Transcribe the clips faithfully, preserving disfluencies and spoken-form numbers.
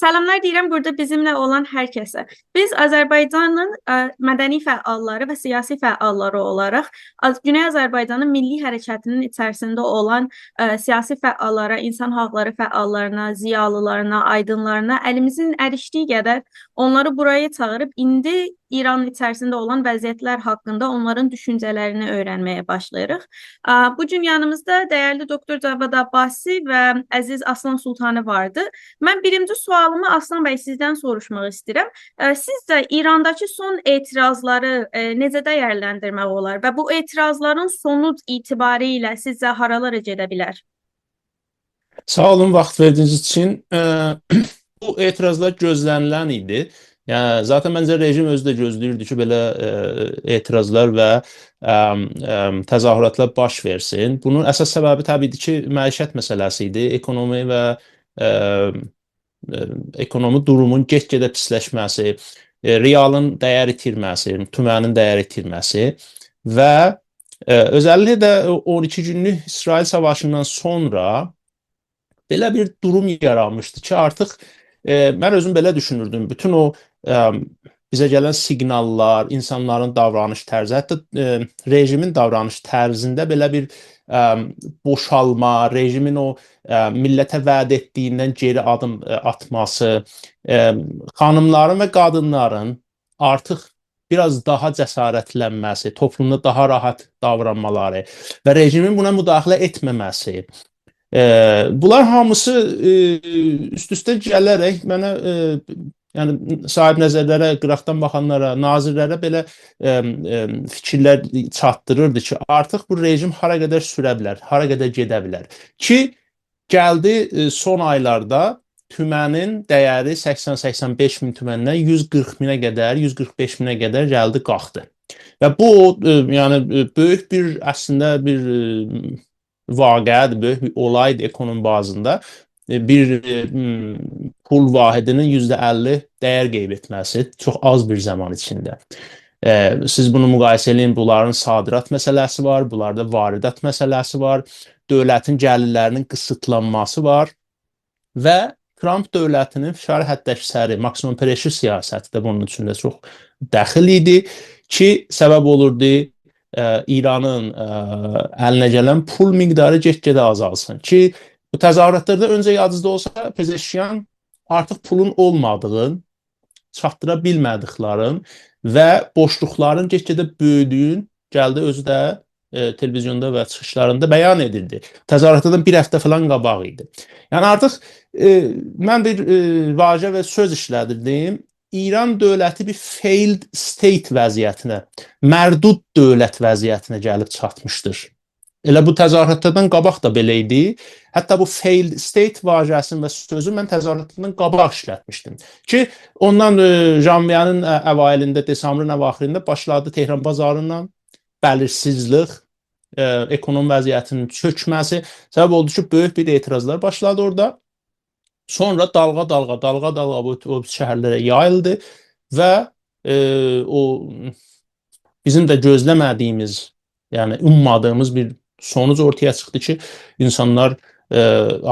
سلاملار دئییرم بورادا بیزیمله اولان هر کسه. بیز آذربایجانین، ائ، مدنی فعاللاری و سیاسی فعاللاری اولاراق آز-، گونئی آذربایجانین میللی حرکتینین ایچریسینده اولان، ائ، سیاسی فعاللارا، اینسان حاقلاری فعاللارینا، ضیالیلارینا، آیدینلارینا الیمیزین اریشدیگی قدر اونلاری بورایا چاغیریب ایندی ایرانین ایچریسینده اولان وضعیتلر حاقیندا اونلارین دوشونجه‌لرینی اؤیرنمه‌یه باشلاییریق. آ، بو گون یانیمیزدا دیرلی دوکتور جواد عباسی و عزیز آسلان سلطانی واردی. من بیرینجی سؤالیمی آسلان بی سیزدن سوروشماق ایسته‌ییرم. ا، سیزجه ایرانداکی سون اعتراضلاری، ا، نئجه دیرلندیرمک اولار و بو اعتراضلارین سونوج اعتباری ایله سیزجه هارالارا گئده بیلر؟ ساغ اولون واخت وئردیگینیز اوچون. ا، بو اعتراضلار گؤزله‌نیلن ایدی. یعنی، ذاتاً منجه رژیم اؤزو ده گؤزله‌ییردی کی، بئله، ا، اعتراضلار و، ام، ام، تظاهراتلار باش وئرسین. بونون اساس سببی طبیعی کی، معیشت مسئله‌سی ایدی. اکونومی و، ا، ا، اکونومی دورومون گئت-گئده پیسلشمه‌سی، ا، ریالین دیر ایتیرمه‌سی، تومنین دیر ایتیرمه‌سی و، ا، اؤزللیکله ده او اون ایکی گونلوک اسرائیل ساواشیندان سونرا بئله بیر دوروم یارانمیشدی کی، آرتیق، ا، من اؤزوم بئله دوشونوردوم. بوتون او، ا، بیزه گلن سیگناللار، اینسانلارین داورانیش طرزی، حتی، ا، رژیمین داورانیش طرزینده بئله بیر، ا، بوشالما، رژیمین او، ا، میللته وعده ائتدیگیندن گئری آدیم، ا، آتماسی، ا، خانیملارین و قادینلارین آرتیق بیر آز داها جسارتلنمه‌سی، توپلومدا داها راحت داورانمالاری و رژیمین بونا مداخله ائتمه‌مه‌سی. ا، بونلار هامیسی، ا، اوست-اوسته گله‌رک منه، ا، یعنی صاحیب نظرلره، قیراقدان باخانلارا، ناظرلره بئله، ا، ا، فیکیرلر چاتدیریردی کی، آرتیق بو رژیم هارا قدر سوره بیلر، هارا قدر گئده بیلر. کی، گلدی، ا، سون آیلاردا تومنین دیری سکسن، سکسن بئش مین تومندن یوز قیرخ مینه قدر، یوز قیرخ بئش مینه قدر گلدی، قالخدی. و بو، ا، یعنی، ا، بؤیوک بیر، اصلینده بیر، ا، واقعه‌دیر، بؤیوک بیر اولایدیر اکونومی بازیندا. ا، بیر، ا، م، پول واحدینین یوزده اللی دیر قیب ائتمه‌سی چوخ آز بیر زامان ایچینده. ا، سیز بونو مقایسه ائله‌یین، بونلارین صادرات مسئله‌سی وار، بونلاردا واردات مسئله‌سی وار، دؤولتین گلیرلرینین قیسیتلانماسی وار. و ترامپ دؤولتینین فشار حداکثری، ماکسیموم پرشور سیاستی ده بونون اوچون ده چوخ دخیل ایدی کی، سبب اولوردو، ا، ایرانین، ا، الینه گلن پول مقداری گئت-گئده آزالسین. کی، بو تظاهراتلاردا اؤنجه یادینیزدا اولسا، پزشکیان آرتیق پولون اولمادیغین، چاتدیرا بیلمه‌دیکلرین و بوشلوقلارین گئت-گئده بؤیودویون گلدی اؤزو ده، ائ، تلویزیوندا و چیخیشلاریندا بیان ائدیردی. تظاهراتدان بیر هفته فلان قاباق ایدی. یعنی آرتیق، ائ، من بیر، ائ، واژه و سؤز ایشله‌دیردیم. ایران دؤولتی بیر failed state وضعیتینه، مردود دؤولت وضعیتینه گلیب چاتمیشدیر. ائله بو تظاهراتلاردان قاباق دا بئله ایدی. حتی بو failed state واژه‌سینی و سؤزو من تظاهراتلاردان قاباق ایشلتمیشدیم. کی، اوندان، ائ، ژانویه‌نین، ائ، اوایلینده، دسامبرین اواخرینده باشلادی تهران بازاریندان بلیرسیزلیک، ائ، اکونومی وضعیتینین چؤکمه‌سی سبب اولدو کی، بؤیوک بیر اعتراضلار باشلادی اورادا. سونرا دالغا دالغا، دالغا دالغا بو، بو شهرلره یاییلدی و، ائ، او بیزیم ده گؤزله‌مه‌دیگیمیز، یعنی اوممادیغیمیز بیر سونوج اورتایا چیخدی کی، اینسانلار، ائ،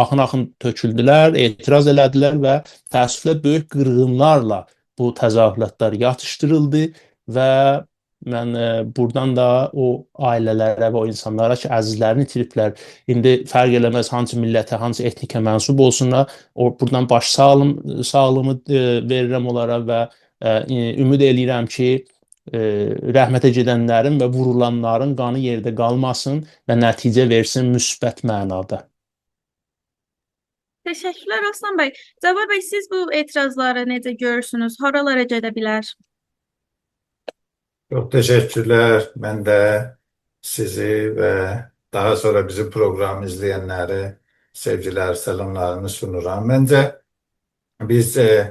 آخین-آخین تؤکولدولر، اعتراض ائله‌دیلر و تأسفله بؤیوک قیرغینلارلا بو تظاهراتلار یاتیشدیریلدی و من، ائ، بورادان دا او عائله‌لره و او اینسانلارا کی، عزیزلرینی ایتیریبلر، ایندی فرق ائله‌مز هانسی میللته، هانسی ائتنیکه منسوب اولسونلار، او، بورادان باش ساغلیم-، ساغلیغیمی، ائ، وئریرم اونلارا و، ائ، امید ائله‌ییرم کی، ائ، رحمته گئدنلرین و وورولانلارین قانی یئرده قالماسین و نتیجه وئرسین مثبت معنادا. تشکرلر، آسلان بی. جواد بی، سیز بو اعتراضلاری نئجه گؤرورسونوز؟ هارالارا گئده بیلر؟ چوخ تشکرلر. من ده سیزی و داها سونرا بیزیم پروقرامی ایزله‌ینلری سئوگیلر، سلاملاریمی سونورام. منجه، بیز، ائ،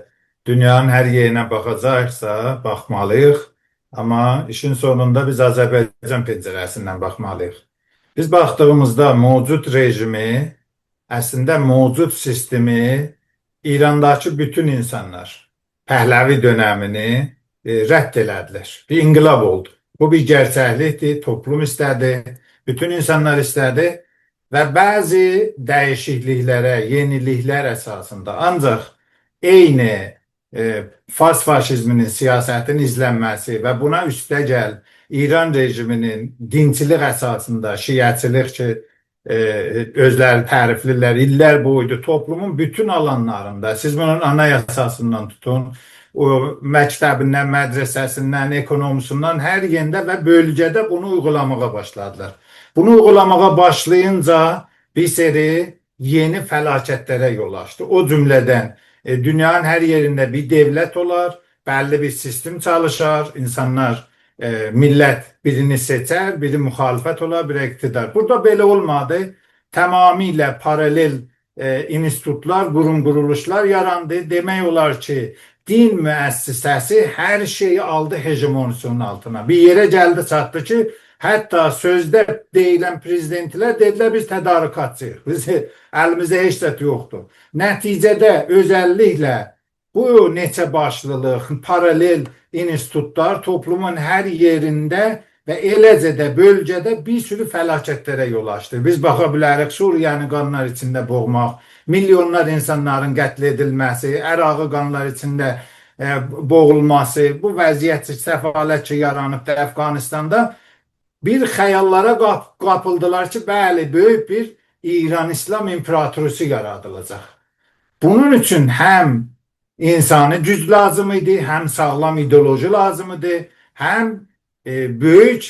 دونیانین هر یئرینه باخاجاقسا، باخمالی‌ییق. آمما ایشین سونوندا بیز آذربایجان پنجره‌سیندن باخمالی‌ییق. بیز باخدیغیمیزدا موجود رژیمی، اصلینده موجود سیستمی ایرانداکی بوتون اینسانلار پهلوی دؤنمینی، ائ، رد ائله‌دیلر. بیر انقلاب اولدو. بو بیر گئرچکلیکدیر، توپلوم ایسته‌دی، بوتون اینسانلار ایسته‌دی و بعضی دییشیکلیکلره، یئنیلیکلر اساسیندا. آنجاق عینی، ائ، فارس فاشیزمینین سیاستینین ایزلنمه‌سی و بونا اوسته گل ایران رژیمینین دینچیلیک اساسیندا شیعه‌چیلیک کی، ائ، اؤزلری تعریفله‌ییرلر، ایللر بویودور توپلومون بوتون آلانلاریندا، سیز بونون آنایاساسیندان توتون، او مکتبیندن، مدرسه‌سیندن، اکونومیسیندن، هر یئرینده و بؤلگه‌ده بونو اویغولاماغا باشلادیلار. بونو اویغولاماغا باشلایینجا بیر سری یئنی فلاکتلره یول آچدی. او جمله‌دن، ائ، دونیانین هر یئرینده بیر دؤولت اولار، بللی بیر سیستم چالیشار، اینسانلار، ائ، میللت بیرینی سئچر، بیری مخالفت اولار، بیری اقتدار. بورادا بئله اولمادی. تمامیله پارالل، ائ، اینستیتوتلار، قوروم قورولوشلار یاراندی. دئمک اولار کی، دین مؤسسه‌سی هر شئیی آلدی هژمونی‌سینین آلتینا. بیر یئره گلدی، چاتدی کی، حتی سؤزده دئییلن پرزیدنتلر دئدیلر: «بیز تدارکاتچی‌ییق، بیز، الیمیزده هئچ زاد یوخدور.» نتیجه‌ده اؤزللیکله بو نئچه باشلیلیق، پارالل اینستیتوتلار توپلومون هر یئرینده و ائله‌جه ده بؤلگه‌ده بیر سورو فلاکتلره یول آچدی. بیز باخا بیلریک، سوریه‌نی قانلار ایچینده بوغماق، میلیونلار اینسانلارین قتل ائدیلمه‌سی، عراقی قانلار ایچینده، ائ، بوغولماسی، بو وضعیت، سفالت کی یارانیبدی افغانستاندا، بیر خیاللارا قاپ-، قاپیلدیلار کی، بلی، بؤیوک بیر ایران ایسلام ایمپراتوروسو یارادیلاجاق. بونون اوچون هم اینسانی گوج لازیم ایدی، هم ساغلام ایدئولوژی لازیم ایدی، هم، ائ، بؤیوک،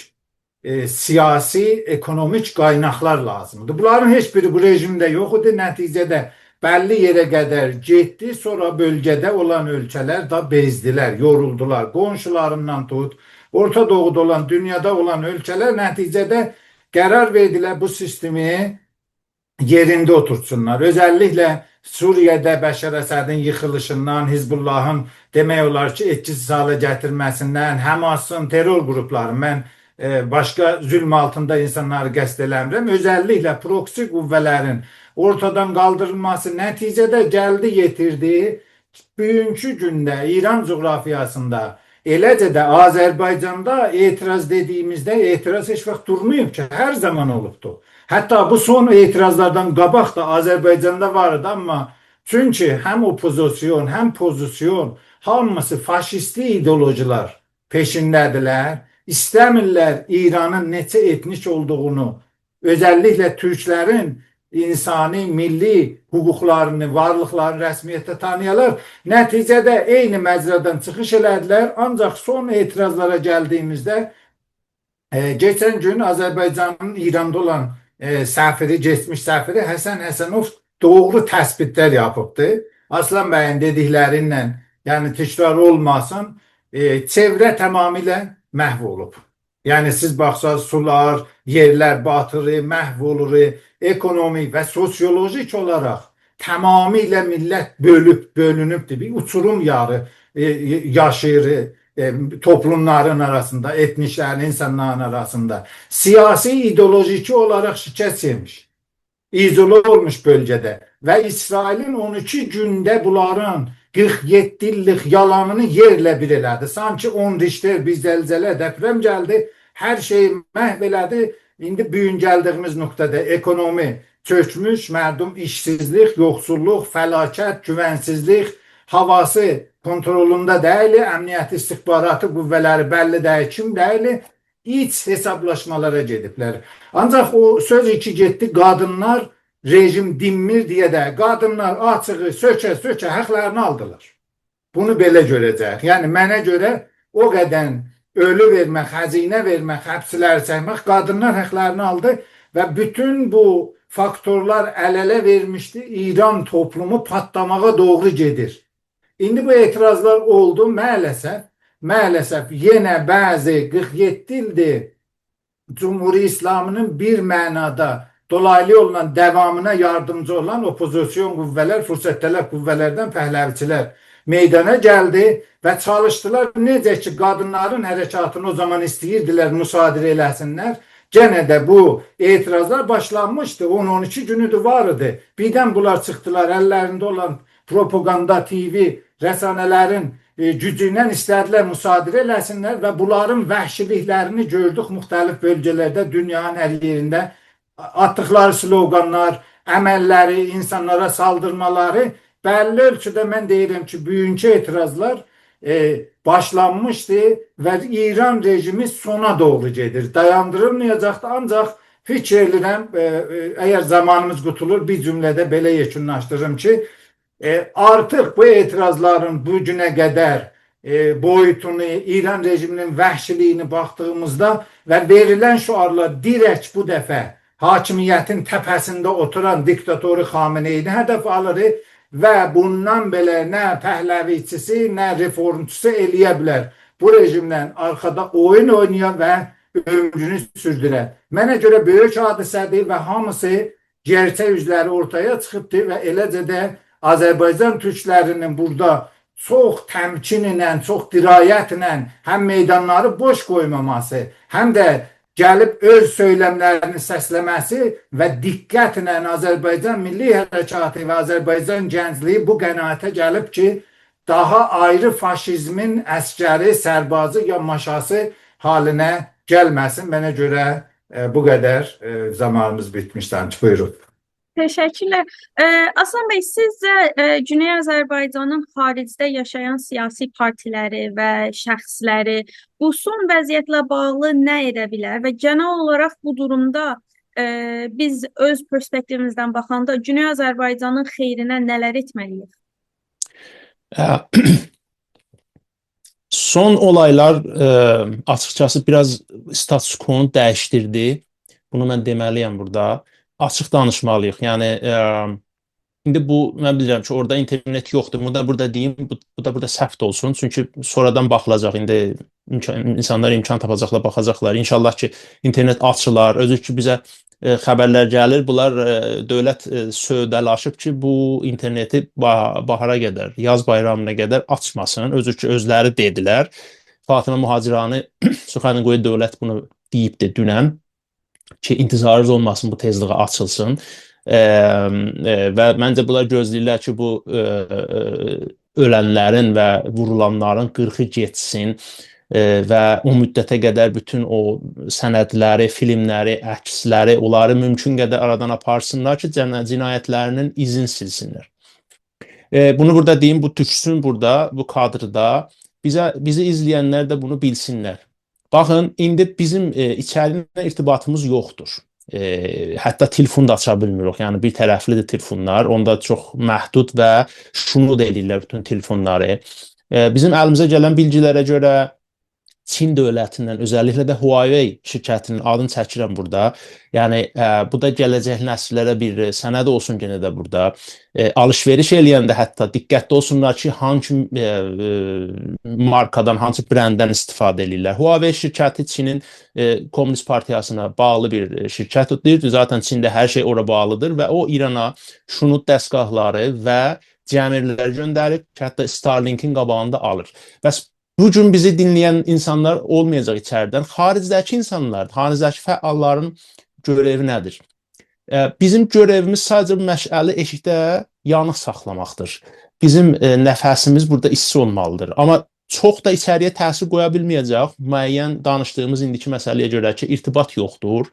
ائ، سیاسی، اکونومیک قایناقلار لازیم ایدی. بونلارین هئچ بیری بو رژیمده یوخ ایدی. نتیجه‌ده بللی یئره قدر گئتدی، سونرا بؤلگه‌ده اولان اؤلکه‌لر ده بئزدیلر، یورولدولار. قونشولاریندان توت، اورتا دوغودا اولان، دونیادا اولان اؤلکه‌لر نتیجه‌ده قرار وئردیلر بو سیستمی یئرینده اوتورتسونلار. اؤزللیکله سوریه‌ده بشار اسدین ییخیلیشیندان، حزب‌اللهین دئمک اولار کی، ائتکی‌سیز حالا گتیرمه‌سیندن، حماسین، ترور قروپلارین، من، ائ، باشقا ظلم آلتیندا اینسانلاری قصد ائله‌میرم، اؤزللیکله پروکسی قوه‌لرین اورتادان قالدیریلماسی نتیجه‌ده گلدی، یئتیردی بوگونکو گونده ایران جغرافیاسیندا، ائله‌جه ده آذربایجاندا اعتراض دئدیییمیزده، اعتراض هئچ واخت دورماییب کی، هر زامان اولوبدور. حتی بو سون اعتراضلاردان قاباق دا آذربایجاندا وار ایدی، آمما چونکی هم اوپوزیسیون، هم پوزیسیون، هامیسی فاشیستی ایدئولوژیلار پئشینده‌دیرلر، ایسته‌میرلر ایرانین نئچه ائتنیک اولدوغونو، اؤزللیکله تورکلرین اینسانی، میللی حقوقلارینی، وارلیقلارینی رسمیتده تانییالار. نتیجه‌ده عینی مجرادان چیخیش ائله‌دیلر. آنجاق سون اعتراضلارا گلدیییمیزده، ائ، کئچن گون آذربایجانین ایراندا اولان، ائ، سفیری، کئچمیش سفیری حسن حسنوف دوغرو تثبیتلر یاپیبدی. آسلان بیین دئدیکلری ایله، یعنی تکرار اولماسین، ائ، چئوره تمامیله محو اولوب. یعنی سیز باخساز، سولار، یئرلر باتیری، محو اولور، اکونومی و سوسیولوژیک اولاراق تمامیله میللت بؤلوب، بؤلونوبدور. بیر اوچوروم یاری، ائ، یاشاییر، ائ، توپلوملارین آراسیندا، ائتنیکلرین، اینسانلارین آراسیندا. سیاسی، ایدئولوژیکی اولاراق شکست یئمیش، ایزوله اولموش بؤلگه‌ده و اسرائیلین اون ایکی گونده بونلارین قیرخ یئددی ایللیک یالانینی یئرله بیر ائله‌دی. سانکی اون ریشتر بیر زلزله، دپرم گلدی، هر شئیی محو ائله‌دی. ایندی بوگون گلدیییمیز نقطه‌ده اکونومی چؤکموش، مردم ایشسیزلیک، یوخسوللوق، فلاکت، گوونسیزلیک، هاواسی کونترولوندا دئییل، امنیتی، استخباراتی قوه‌لری بللی دئییل، کیم دئییل، ایچ حسابلاشمالارا گئدیبلر. آنجاق او سؤز کی گئتدی، قادینلار رژیم دینمیر دئیه ده، قادینلار آچیغی سؤکه-سؤکه حقلرینی آلدیلار. بونو بئله گؤره‌جه‌ییک. یعنی، منه گؤره او قدر اؤلو وئرمک، خزینه وئرمک، حبسلری چکمک، قادینلار حقلرینی آلدی و بوتون بو فاکتورلار ال-اله وئرمیشدی، ایران توپلومو پاتلاماغا دوغرو گئدیر. ایندی بو اعتراضلار اولدو، مع‌الاسف، مع‌الاسف یئنه بعضی، قیرخ یئددی ایلدیر جمهوری اسلامی‌نین بیر معنادا دولایلی یوللا داوامینا یاردیمجی اولان اوپوزیسیون قوه‌لر، فرصت‌طلب قوه‌لردن پهلوی‌چیلر میدانا گلدی و چالیشدیلار. نئجه کی، قادینلارین حرکاتینی او زامان ایسته‌ییردیلر مصادره ائله‌سینلر، گئنه ده بو اعتراضلار باشلانمیشدی. اون، اون ایکی گونودور وار ایدی. بیردن بونلار چیخدیلار، اللرینده اولان پروپاگاندا، تی‌وی، رسانه‌لرین، ائ، گوجو ایله ایسته‌دیلر مصادره ائله‌سینلر و بونلارین وحشیلیکلرینی گؤردوک مختلف بؤلگه‌لرده، دونیانین هر یئرینده آتدیقلاری سلوقانلار، عمللری، اینسانلارا سالدیرمالاری بللی اؤلچوده من دئییرم کی، بوگونکو اعتراضلار، ائ، باشلانمیشدی و ایران رژیمی سونا دوغرو گئدیر. دایاندیریلمایاجاقدی، آنجاق فیکیر ائدیرم، ائ، ائ، اگر زامانیمیز قوتولور، بیر جمله‌ده بئله یئکونلاشدیریرام کی، ائ، آرتیق بو اعتراضلارین بو گونه قدر، ائ، بویوتونو، ایران رژیمینین وحشیلیگینی باخدیغیمیزدا و وئریلن شعارلار دیرک بو دفعه حاکمیتین تپه‌سینده اوتوران دیکتاتور خامنه‌ای‌نی هدف آلیر و بوندان بئله نه پهلوی‌چیسی، نه رفورمچوسو ائلیه بیلر بو رژیمله آرخادا اویون اوینایا و عؤمرونو سوردوره. منه گؤره بؤیوک حادثه‌دیر و هامیسی گئرچک اوزلری اورتایا چیخیبدیر و ائله‌جه ده آذربایجان تورکلرینین بورادا چوخ تمکین ایله، چوخ درایتله هم میدانلاری بوش قویماماسی، هم ده گلیب اؤز سؤیلملرینی سسله‌مه‌سی و دقتله آذربایجان میللی حرکاتی و آذربایجان گنجلیگی بو قناعته گلیب کی، داها آیری فاشیزمین عسکری، سربازی یا ماشاسی حالینه گلمه‌سین. منه گؤره، ائ، بو قدر، ائ، زامانیمیز بیتمیشدی. بویورون. تشکرلر. ائ، آسلان بی، سیزجه، ائ، گونئی آذربایجانین خاریجده یاشایان سیاسی پارتیلری و شخصلری بو سون وضعیتله باغلی نه ائده بیلر و گئنل اولاراق بو دورومدا، ائ، بیز اؤز پرسپکتیویمیزدن باخاندا گونئی آذربایجانین خئیرینه نه‌لر ائتمه‌لی‌ییک؟ اه، سون اولایلار، اه، آچیقجاسی بیر آز ستاتوس کونو دییشدیردی. بونو من دئمه‌لی‌یم بورادا. آچیق دانیشمالی‌ییق. یعنی، اه، ایندی بو، من بیلیرم کی، اورادا اینترنت یوخدور. بونو دا بورادا دئییم، بو، بو دا بورادا ثبت اولسون. چونکی سونرادان باخیلاجاق. ایندی امکان، اینسانلار امکان تاپاجاقلار، باخاجاقلار. انشاءالله کی، اینترنت آچیلار. اؤزو کی، بیزه ائ، خبرلر گلیر، بونلار، ائ، دؤولت، ائ، سودالاشیب کی، بو اینترنتی با-، باهارا قدر، یاز بایرامینا قدر آچماسین. اؤزو کی، اؤزلری دئدیلر. فاطمه مهاجرانی، سخنگوی دولت بونو دئییبدی دونن کی، انتظارینیز اولماسین، بو تئزلیگه آچیلسین. ائ، ائ، و منجه بونلار گؤزله‌ییرلر کی، بو، ائ، ائ، اؤلنلرین و وورولانلارین قیرخی گئتسین، ائ، و او مدته قدر بوتون او سندلری، فیلملری، عکسلری، اونلاری مومکون قدر آرادان آپارسینلار کی، جنا-، جنایتلرینین ایزین سیلسینلر. ائ، بونو بورادا دئییم، بو دوشسون بورادا، بو کادردا. بیزه، بیزی ایزله‌ینلر ده بونو بیلسینلر. باخین، ایندی بیزیم، ائ، ایچری ایله ارتباطیمیز یوخدور. ائ، حتی تلفون دا آچا بیلمیریک. یعنی، بیر طرفلی‌دیر تلفونلار. اوندا چوخ محدود و شنود ائله‌ییرلر بوتون تلفونلاری. ائ، بیزیم الیمیزه گلن بیلگیلره گؤره چین دؤولتیندن، اؤزللیکله ده Huawei شرکتینین آدینی چکیرم بورادا. یعنی، ائ، بو دا گله‌جک نسیللره بیر، ائ، سند اولسون یئنه ده بورادا. ائ، آلیش-وئریش ائله‌ینده حتی دقتلی اولسونلار کی، هانسی، ائ، ائ، مارکادان، هانسی برنددن استفاده ائله‌ییرلر. Huawei شرکتی چینین، ائ، کمونیست پارتیاسینا باغلی بیر، ائ، شرکتدیر. ذاتا چینده هر شئی اورا باغلیدیر و او ایرانا شنود دستگاهلاری و جمرلری گؤندریر، حتی Starlink-ین قاباغینی دا آلیر. بس بو گون بیزی دینله‌ین اینسانلار اولمایاجاق ایچریدن. خاریجده‌کی اینسانلار، خاریجده‌کی فعاللارین گؤرئوی نه‌دیر؟ ائ، بیزیم گؤرئویمیز ساده‌جه بو مشعلی ائشیکده یانیق ساخلاماقدیر. بیزیم، ائ، نفسیمیز بورادا ایستی اولمالیدیر. آمما چوخ دا ایچری‌یه تأثیر قویا بیلمه‌یه‌جک. معین دانیشدیغیمیز ایندیکی مسئله‌یه گؤره کی، ارتباط یوخدور.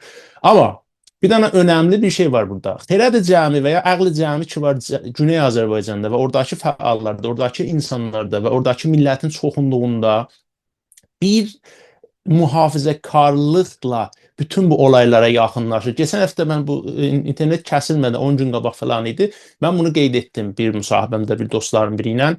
آمما بیر دنه اؤنملی بیر شئی وار بورادا. خرد جمعی و یا عقل جمعی کی وار ج-، گونئی آذربایجاندا و اوراداکی فعاللاردا، اوراداکی اینسانلاردا و اوراداکی میللتین چوخونلوغوندا بیر محافظه‌کارلیقلا بوتون بو اولایلارا یاخینلاشیر. کئچن هفته من بو، ائ، اینترنت کسیلمه‌دن اون گون قاباق فلان ایدی. من بونو قید ائتدیم بیر مصاحبه‌مده بیر دوستلارین بیری ایله.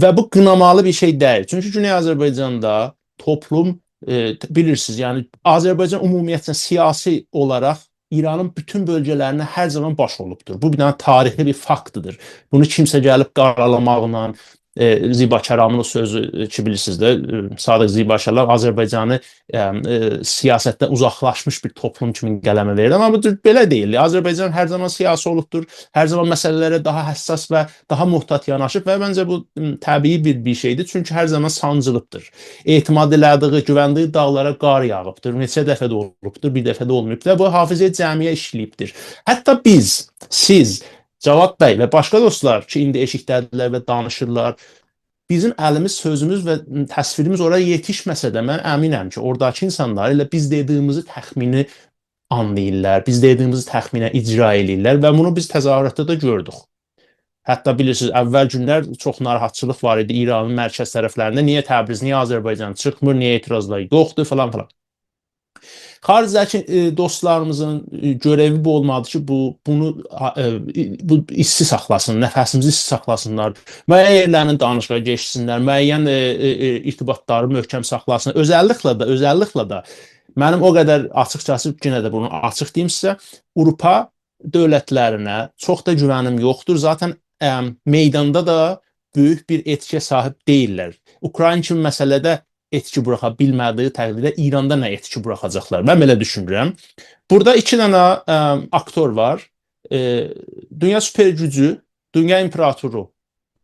و بو قینامالی بیر شئی دئییل. چونکی گونئی آذربایجاندا توپلوم، ائ، ت-، بیلیرسینیز، یعنی آذربایجان عمومیتله سیاسی اولاراق ایرانین بوتون بؤلگه‌لرینه هر زامان باش اولوبدور. بو بیر دنه تاریخی بیر فاکتدیر. بونو کیمسه گلیب قارالاماقلا، ائ، زیبا کرامین او سؤزو، ائ، کی، بیلیرسینیز ده، ائ، صادق زیبا کرام آذربایجانی، ائ، ائ، سیاستدن اوزاقلاشمیش بیر توپلوم کیمی قلمه وئردی. آمما بو جور بئله دئییل. آذربایجان هر زامان سیاسی اولوبدور، هر زامان مسئله‌لره داها حساس و داها محتاط یاناشیب و منجه بو، م، طبیعی بیر، بیر شئیدیر. چونکی هر زامان سانجیلیبدیر. اعتماد ائله‌دیگی، گووندیگی داغلارا قار یاغیبدیر. نئچه دفعه ده اولوبدور، بیر دفعه ده اولماییب. و بو حافظه‌ی جمعیه ایشله‌ییبدیر. حتی بیز، سیز، جواد بی و باشقا دوستلار کی، ایندی ائشیکده‌دیرلر و دانیشیرلار، بیزیم الیمیز، سؤزوموز و تصویریمیز اورا یئتیشمه‌سه ده، من امینم کی، اوراداکی اینسانلار ائله بیز دئدیگیمیزی تخمینی آنلاییرلار، بیز دئدیگیمیزی تخمیناً اجرا ائله‌ییرلر و بونو بیز تظاهراتدا دا گؤردوک. حتی بیلیرسینیز، اول گونلر چوخ ناراحتچیلیق وار ایدی ایرانین مرکز طرفلرینده. نییه تبریز، نییه آذربایجان چیخمیر، نییه اعتراضلار یوخدور فلان فلان. خارجده‌کی، ائ، دوستلاریمیزین، ائ، گؤرئوی بو اولمالیدیر کی، بو، بونو، ائ، بو ایستی ساخلاسین، نفسیمیزی ایستی ساخلاسینلار. معین یئرلرین دانیشیغا گئچسینلر، معین، ائ، ائ، ائ، ارتباطلاری محکم ساخلاسین. اؤزللیکله ده، اؤزللیکله ده منیم او قدر آچیقجاسی، یئنه ده بونو آچیق دئییم سیزه، آوروپا دؤولتلرینه چوخ دا گوونیم یوخدور. ذاتا، ام، میداندا دا بؤیوک بیر ائتکی‌یه صاحیب دئییللر. اوکراین کیمی مسئله‌ده ائتکی بوراخا بیلمه‌دیگی تقدیرده ایراندا نه ائتکی بوراخاجاقلار؟ من بئله دوشونورم. بورادا ایکی دنه، ام، آکتور وار. ائ، دونیا سوپر گوجو، دونیا ایمپراتورو.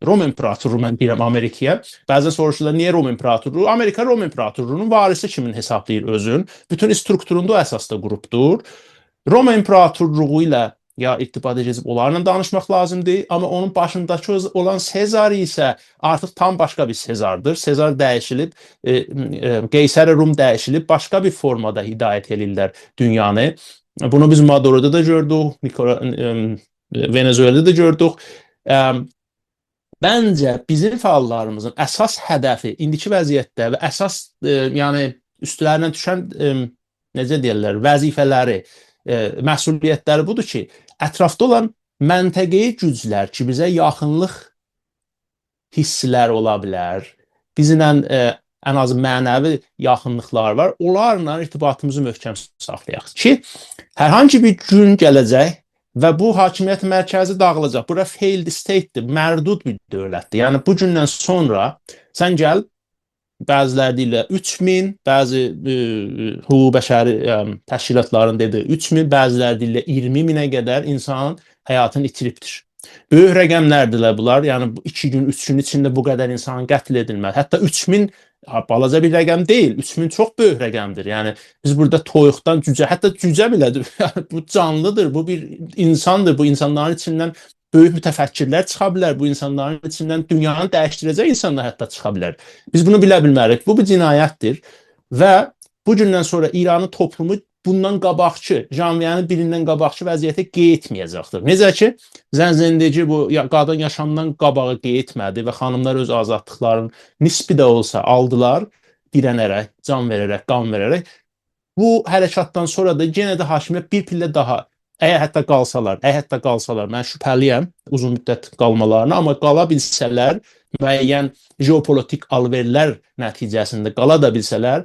روم ایمپراتورلوغو، من دئییرم، آمریکایا. بعضا سوروشورلار، نییه روم ایمپراتورلوغو؟ آمریکا روم ایمپراتورلوغونون وارثی کیمین حسابلاییر اؤزون. بوتون استروکتوروندا او اساسدا قوروبدور. روم ایمپراتورلوغو ایله یا ارتباطا کئچیب اونلارلا دانیشماق لازیمدیر، آمما اونون باشینداکی او-، اولان سزار ایسه آرتیق تام باشقا بیر سزاردیر. سزار دییشیلیب، ائ، ائ، قیصر روم دییشیلیب، باشقا بیر فورمادا هدایت ائله‌ییرلر دونیانی. بونو بیز مادورودا دا گؤردوک، نیکارا-، ائم، ونزوئلادا دا گؤردوک. ام، منجه، بیزیم فعاللاریمیزین اساس هدفی ایندیکی وضعیتده و اساس، ائ، یعنی اوستلرینه دوشن، ائ، نئجه دئیرلر، وظیفه‌لری، ائ، مسئولیتلری بودور کی، اطرافدا اولان منطقه‌ای گوجلر کی، بیزه یاخینلیق حیسلر اولا بیلر، بیزیمله، ائ، ان آز معنوی یاخینلیقلار وار، اونلارلا ارتباطیمیزی محکم ساخلایاق کی، هر هانسی بیر گون گله‌جک و بو حاکمیت مرکزی داغیلاجاق. بورا failed state-دیر، مردود بیر دؤولتدیر. یعنی، بو گوندن سونرا سن گل، بعضی‌لری دئییرلر اوچ مین، بعضی، ائ، حقوق بشری، ائ، تشکیلاتلارین دئدیگی اوچ مین، بعضی‌لری دئییرلر اییرمی مینه قدر اینسان حیاتینی ایتیریبدیر. بؤیوک رقملردیرلر بونلار. یعنی، بو ایکی گون، اوچ گون ایچینده بو قدر اینسانین قتل ائدیلمه‌سی. حتی اوچ مین، ها، بالاجا بیر رقم دئییل. اوچ مین چوخ بؤیوک رقمدیر. یعنی، بیز بورادا تویوقدان جوجه، حتی جوجه بئله‌دیر. یعنی، بو جانلیدیر، بو بیر اینساندیر. بو اینسانلارین ایچیندن بؤیوک متفکرلر چیخا بیلر، بو اینسانلارین ایچیندن دونیانی دییشدیره‌جک اینسانلار حتی چیخا بیلر. بیز بونو بیله بیلمه‌ریک. بو بیر جنایتدیر و بو گوندن سونرا ایرانین توپلومو بوندان قاباقکی، ژانویه‌نین بیریندن قاباقکی وضعیته قئییتمه‌یه‌جکدیر. نئجه کی، زن زندگی، بو یا-، قادین یاشامدان قاباغا قئییتمه‌دی و خانیملار اؤز آزادلیقلارینی نسبی ده اولسا آلدیلار، دیره‌نه‌رک، جان وئره‌رک، قان وئره‌رک. بو حرکاتدان سونرا دا یئنه ده حاکمیت بیر پله داها، اگر حتی قالسالار، اگر حتی قالسالار، من شبهه‌لی‌یم اوزون مدت قالمالارینا، آمما قالا بیلسه‌لر، معین ژئوپولیتیک آل‌وئرلر نتیجه‌سینده قالا دا بیلسه‌لر،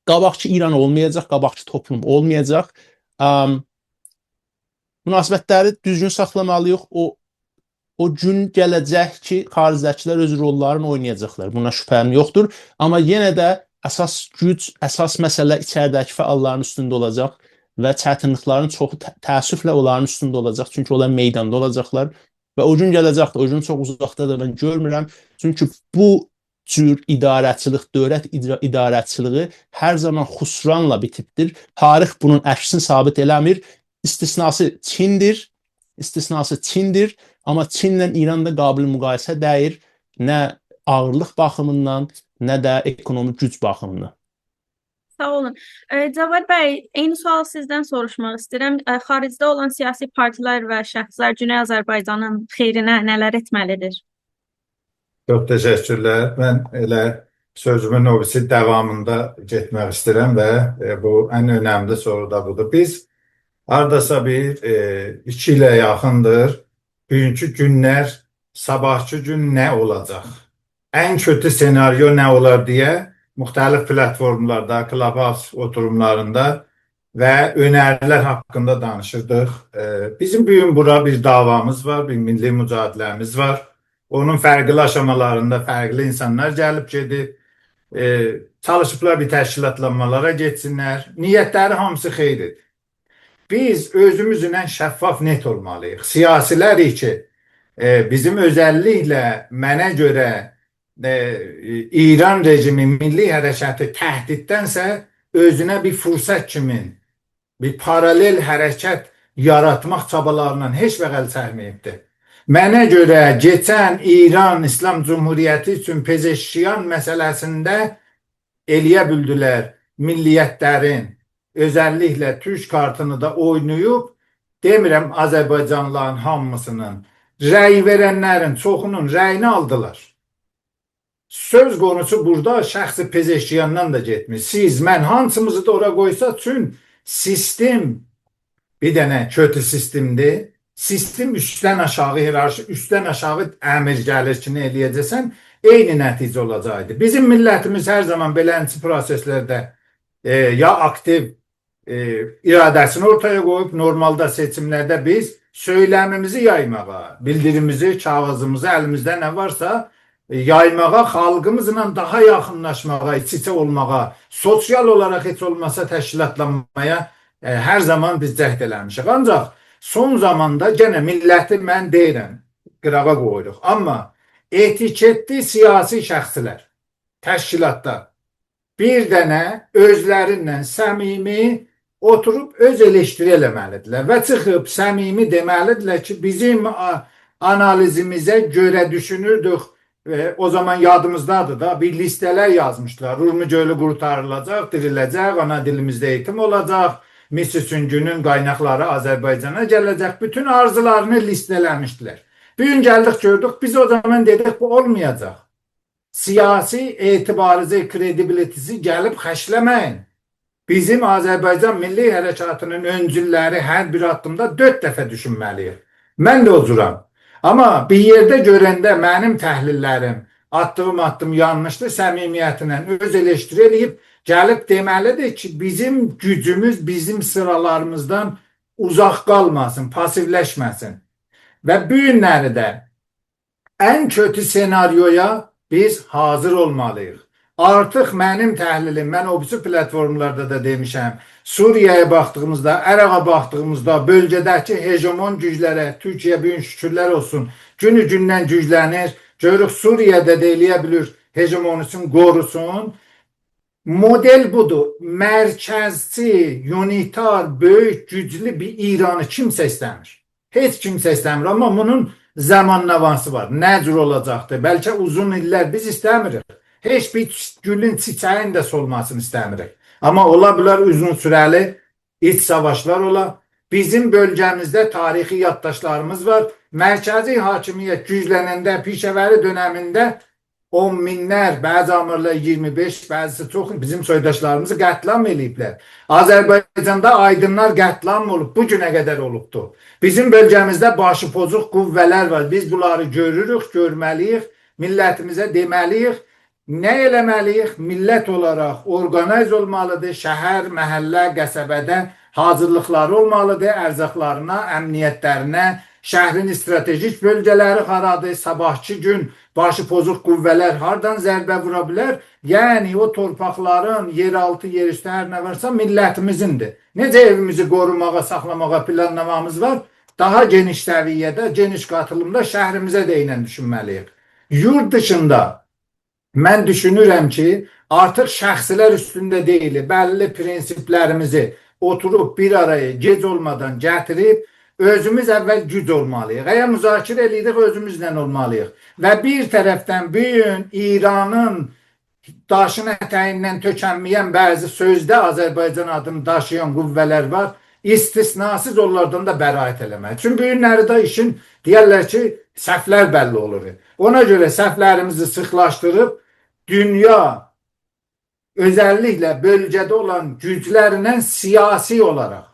قاباقکی ایران اولمایاجاق، قاباقکی توپلوم اولمایاجاق. ام، مناسبتلری دوزگون ساخلامالی‌ییق. او، او گون گله‌جک کی، خاریجده‌کیلر اؤز روللارینی اوینایاجاقلار. بونا شبهه‌م یوخدور. آمما یئنه ده اساس گوج، اساس مسئله ایچریده‌کی فعاللارین اوستونده اولاجاق و چتینلیکلرین چوخو ته-، تأسفله اونلارین اوستونده اولاجاق. چونکی اونلار میداندا اولاجاقلار و او گون گله‌جکدیر. او گون چوخ اوزاقدا دا من گؤرمورم. چونکی بو جور اداره‌چیلیک، دؤولت اداره‌چیلیگی هر زامان خسرانلا بیتیبدیر. تاریخ بونون عکسینی ثابت ائله‌میر. استثناسی چیندیر. استثناسی چیندیر. آمما چینله ایران دا قابل مقایسه دئییل. نه آغیرلیق باخیمیندان، نه ده اکونومیک گوج باخیمیندان. ساغ اولون. ائ، جواد بی، عینی سؤالی سیزدن سوروشماق ایسته‌ییرم. ائ، خاریجده اولان سیاسی پارتیلر و شخصلر گونئی آذربایجانین خئیرینه نه‌لر ائتمه‌لیدیر؟ چوخ تشکرلر. من ائله سؤزومون او بیریسی داوامیندا گئتمک ایسته‌ییرم و، ائ، بو ان اؤنملی سورو دا بودور. بیز هارداسا بیر، ائ، ایکی ایله یاخیندیر بوگونکو گونلر، صاباحکی گون نه اولاجاق؟ ان کؤتو سناریو نه اولار دئیه موختلیف پلاتفورملاردا، کلاب‌هاوس اوتوروملاریندا و اؤنریلر حاقیندا دانیشیردیق. ائ، بیزیم بو گون بورا بیر داوامیز وار، بیر میللی مجادله‌میز وار. اونون فرقلی آشامالاریندا فرقلی اینسانلار گلیب گئدیب. ائ، چالیشیبلار بیر تشکیلاتلانمالارا گئتسینلر. نیتلری هامیسی خئیردیر. بیز اؤزوموزله شفاف، نت اولمالی‌ییق. سیاسی‌لر کی، ائ، بیزیم اؤزللیکله منه گؤره، ائ، ایران رژیمی میللی حرکتی تهدیددنسه اؤزونه بیر فرصت کیمین، بیر پارالل حرکت یاراتماق چابالاریندان هئچ واخت ال چکمه‌ییبدیر. منه گؤره کئچن ایران ایسلام جمهوریتی اوچون پزشکیان مسئله‌سینده ائلیه بیلدیلر میللیتلرین، اؤزللیکله تورک کارتینی دا اویناییب، دئمیرم آذربایجانلیلارین هامیسینین، رأی وئرنلرین چوخونون رأیینی آلدیلار. سؤز قونوسو بورادا شخص پزشکیاندان دا گئتمیر. سیز، من، هانسیمیزی دا اورا قویسا، چون سیستم بیر دنه کؤتو سیستمدیر. سیستم اوستدن آشاغی هیرارشی، اوستدن آشاغی امر گلیر کی، نه ائله‌یه‌جکسن، عینی نتیجه اولاجاقدی. بیزیم میللتیمیز هر زامان بئلنجه پروسئسلرده، ائ، یا آکتیو، ائ، اراده‌سینی اورتایا قویوب، نورمالدا سئچیملرده بیز سؤیلمیمیزی یایماغا، بیلدیریمیزی، کاغیذیمیزی، الیمیزده نه وارسا، ائ، یایماغا، خالقیمیزلا داها یاخینلاشماغا، ایچ-ایچه اولماغا، سوسیال اولاراق هئچ اولماسا تشکیلاتلانمایا، ائ، هر زامان بیز جهد ائله‌میشیک. آنجاق سون زاماندا گئنه میللتی، من دئییرم، قیراغا قویوروق. آمما اتیکتلی سیاسی شخصلر، تشکیلاتلار بیر دنه اؤزلریندن صمیمی اوتوروب اؤز ائلشتیری ائله‌مه‌لیدیرلر و چیخیب صمیمی دئمه‌لیدیرلر کی، بیزیم آ-، آنالیزیمیزه گؤره دوشونوردوک. ائ، او زامان یادیمیزدادیر دا، بیر لیسته‌لر یازمیشدیلار. اورمو گؤلو قورتاریلاجاق، دیریله‌جک، آنا دیلیمیزده ائییتیم اولاجاق، مس سونگونون قایناقلاری آذربایجانا گله‌جک. بوتون آرزولارینی لیسته‌له‌میشدیلر. بو گون گلدیک، گؤردوک، بیز او زامان دئدیک، بو اولمایاجاق. سیاسی اعتباریزی، کردیبیلیتیزی گلیب خرجله‌مه‌یین. بیزیم آذربایجان میللی حرکاتینین اؤنجوللری هر بیر آددیمدا دؤرد دفعه دوشونمه‌لی‌ییک. من ده او جورام. آمما بیر یئرده گؤرنده منیم تحلیللریم، آتدیغیم آددیم یانلیشدیر، صمیمیتینن اؤز ائلشتیری ائله‌ییب گلیب دئمه‌لیدیر کی، بیزیم گوجوموز بیزیم سیرالاریمیزدان اوزاق قالماسین، پاسیولشمه‌سین. و بو گونلری ده ان کؤتو سناریویا بیز حاضر اولمالی‌ییق. آرتیق منیم تحلیلیم، من او بیریسی پلاتفورملاردا دا دئمیشم. سوریه‌یه باخدیغیمیزدا، عراقا باخدیغیمیزدا، بؤلگه‌ده‌کی هژمون گوجلره، تورکیه بو گون شوکورلر اولسون، گونو گوندن گوجلنیر. گؤروروک سوریه‌ده ده ائله‌یه بیلیر هژمونی‌سینی قوروسون. مدل بودور. مرکزچی، اونیتار، بؤیوک، گوجلو بیر ایرانی کیمسه ایسته‌میر. هئچ کیمسه ایسته‌میر، آمما بونون زاماننامه‌سی وار. نه جور اولاجاقدیر؟ بلکه اوزون ایللر، بیز ایسته‌میریک. هئچ بیر گولون، چیچه‌یین ده سولماسینی ایسته‌میریک. آمما اولا بیلر اوزون سوره‌لی ایچ ساواشلار اولا. بیزیم بؤلگه‌میزده تاریخی یادداشتلاریمیز وار. مرکزی حاکمیت گوجلننده، پیشه‌وری دؤنمینده اون مینلر، بعضی آمارلار اییرمی بئش، بعضیسی چوخ، بیزیم سویداشلاریمیزی قتل‌عام ائله‌ییبلر. آذربایجاندا آیدینلار قتل‌عام اولوب، بو گونه قدر اولوبدور. بیزیم بؤلگه‌میزده باشی پوزوق قوه‌لر وار. بیز بونلاری گؤروروک، گؤرمه‌لی‌ییک، میللتیمیزه دئمه‌لی‌ییک. نه ائله‌مه‌لی‌ییک؟ میللت اولاراق اورقانایز اولمالیدیر. شهر، محله، قصبه‌ده حاضیرلیقلاری اولمالیدیر. ارزاقلارینا، امنیتلرینه، شهرین استراتژیک بؤلگه‌لری هارادیر، صاباحکی گون باشی پوزوق قوه‌لر هاردان ضربه وورا بیلر؟ یعنی او تورپاقلارین، یئرآلتی، یئراوستو، هر نه وارسا میللتیمیزیندیر. نئجه ائویمیزی قوروماغا، ساخلاماغا پلانلامامیز وار، داها گئنیش سویه‌ده، گئنیش قاتیلیمدا شهریمیزه دئینن دوشونمه‌لی‌ییک. یورد دیشیندا من دوشونورم کی، آرتیق شخصلر اوستونده دئییل، بللی پرینسیپلریمیزی اوتوروب بیر آرایا گئج اولمادان گتیریب، اؤزوموز اول گوج اولمالی‌ییق. اگر مذاکره ائله‌ییریک، اؤزوموزله اولمالی‌ییق. و بیر طرفدن بو گون ایرانین داشین اته‌ییندن تؤکنمه‌ین، بعضی سؤزده آذربایجان آدینی داشییان قوه‌لر وار، استثناسیز اونلاردان دا برائت ائله‌مک. چونکی بو گونلری ده ایشین، دئیرلر کی، صفلر بللی اولور. اونا گؤره صفلریمیزی سیخلاشدیریب، دونیا، اؤزللیکله بؤلگه‌ده اولان گوجلرله سیاسی اولاراق،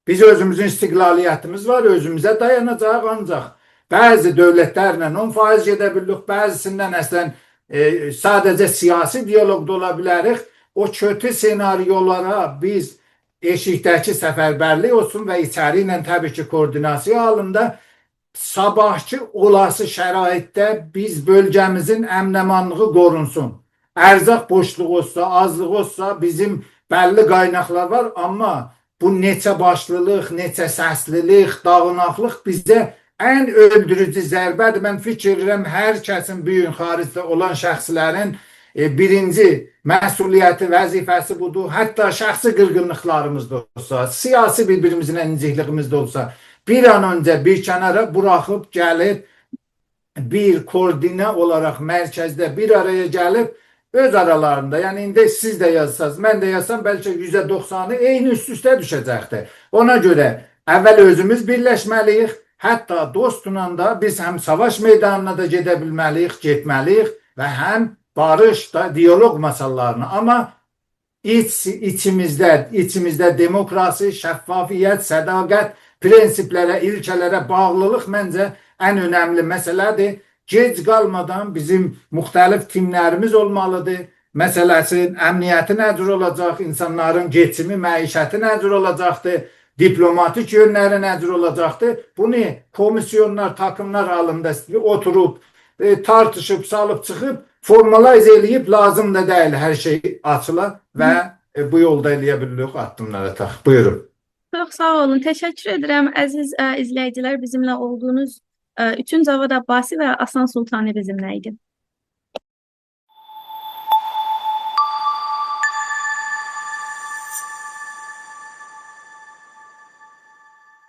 بیز اؤزوموزون استقلالیتیمیز وار، اؤزوموزه دایاناجاغیق، آنجاق بعضی دؤولتلرله اون فایز گئده بیلیریک، بعضیسیندن اصلاً، ائ، ساده‌جه سیاسی دیالوقدا اولا بیلریک. او کؤتو سناریولارا بیز ائشیکده‌کی سفربرلیک اولسون و ایچری ایله طبیعی کی، کوردیناسیا حالیندا صاباحکی اولاسی شرایطده بیز بؤلگه‌میزین امن-امانلیغی قورونسون. ارزاق بوشلوغو اولسا، آزلیغی اولسا، بیزیم بللی قایناقلار وار، آمما بو نئچه باشلیلیق، نئچه سسلیلیک، داغیناقلیق بیزه ان اؤلدوروجو ضربه‌دیر. من فیکیر ائدیرم، هر کسین بو گون خاریجده اولان شخصلرین، ائ، بیرینجی مسئولیتی، وظیفه‌سی بودور. حتی شخصی قیرغینلیقلاریمیز دا اولسا، سیاسی بیر-بیریمیزله اینجیکلیگیمیز ده اولسا، بیر آن اؤنجه بیر کنارا بوراخیب گلیب بیر کوردینه اولاراق مرکزده بیر آرایا گلیب اؤز آرالاریندا، یعنی ایندی سیز ده یازساز، من ده یازسام، بلکه یوزده دوخسانی عینی اوست-اوسته دوشه‌جکدیر. اونا گؤره اول اؤزوموز بیرلشمه‌لی‌ییک، حتی دوستلا دا بیز هم ساواش میدانینا دا گئده بیلمه‌لی‌ییک، گئتمه‌لی‌ییک و هم باریش دا، دیالوق مسئله‌لرینه. آمما ایچ، ایچیمیزده، ایچیمیزده دموکراسی، شفافیت، صداقت، پرنسیپلره، ایلکه‌لره باغلیلیق منجه ان اؤنملی مسئله‌دیر. گئج قالمادان بیزیم مختلف تیملریمیز اولمالیدیر. مسئله‌سین امنیتی نه جور اولاجاق، اینسانلارین کئچیمی، معیشتی نه جور اولاجاقدیر، دیپلوماتیک یؤنلری نه جور اولاجاقدیر، بونو کومیسیونلار، تاکیملار حالیندا اوتوروب، ائ، تارتیشیب، سالیب چیخیب، فورمالایز ائله‌ییب، لازیم دا دئییل هر شئی آچیلا و، ائ، بو یولدا ائله‌یه بیلیریک آددیملار آتاق. بویورون. چوخ ساغ اولون. تشکر ائدیرم، عزیز، ائ، ایزله‌ییجیلر، بیزیمله اولدوغونوز، ائ، اوچون. جواد عباسی و آسان سلطانی بیزیمله ایدی.